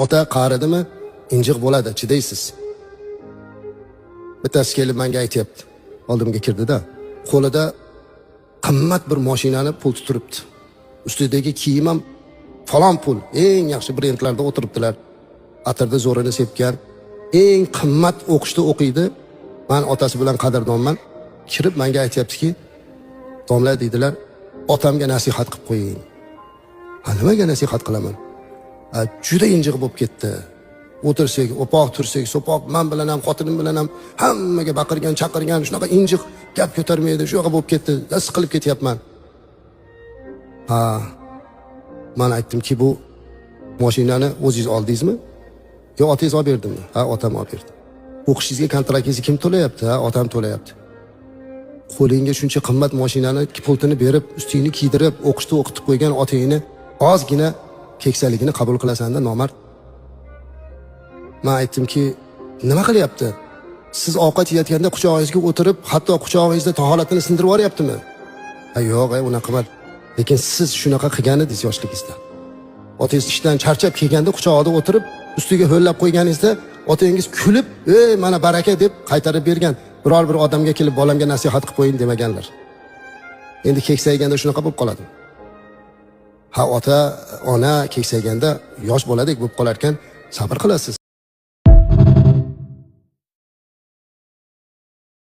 Ota qaridimi, injiq bo'ladi, chidaysiz. Bittasi kelib menga aytyapti. Oldimga kirdida, qo'lida qimmat bir mashinani pulti turibdi. Ustidagi kiyim ham falon pul, eng yaxshi brendlarda o'tiribdilar. Atirda zo'rini sepgan, eng qimmat o'qishda o'qiydi. Man otasi bilan qadrdonman. Kirib menga aytyaptiki, domla deydilar, otamga nasihat qilib qo'ying. Ha, nimaga nasihat qilaman? Ha, juda injiq bo'lib ketdi. O'tirsak, o'poq, tursak, so'poq, man bilan ham, xotinim bilan ham hammaga baqirgan, chaqirgan, shunaqa injiq, gap ko'tarmaydi, shunaqa bo'lib ketdi, siqilib ketyapman. Ha, man aytdimki, bu mashinani o'zingiz oldingizmi? Yo otangiz olib berdimi? Ha, otam olib berdi. O'qishingizga kontraktingizni kim to'layapti? Ha, otam to'layapti. Qo'lingga shuncha qimmat mashinani pultini berib, ustingni kiydirib, o'qishda o'qitib qo'ygan otingni ozgina keksaligini qabul qilasan-da, nomard. Man aytdimki, nima qilyapti? Siz ovqat yeyotganda quchog'ingizga o'tirib, hatto quchog'ingizda tahoratini sindirib yuboryaptimi? Ha, yo'q, unaqa emas. Lekin siz shunaqa qilgan edingiz yoshligingizda. Otangiz ishdan charchab kelganda quchog'ida o'tirib, ustiga ho'llab qo'yganingizda otangiz kulib, "Ey, mana baraka" deb qaytarib bergan. Biror bir odamga kelib bolamga nasihat qilib qo'ying demaganlar. Endi keksayganda shunaqa bo'lib qoladi. Ha, ota, ona keksayganda yosh boladek bo'lib qolar ekan, sabr qilasiz.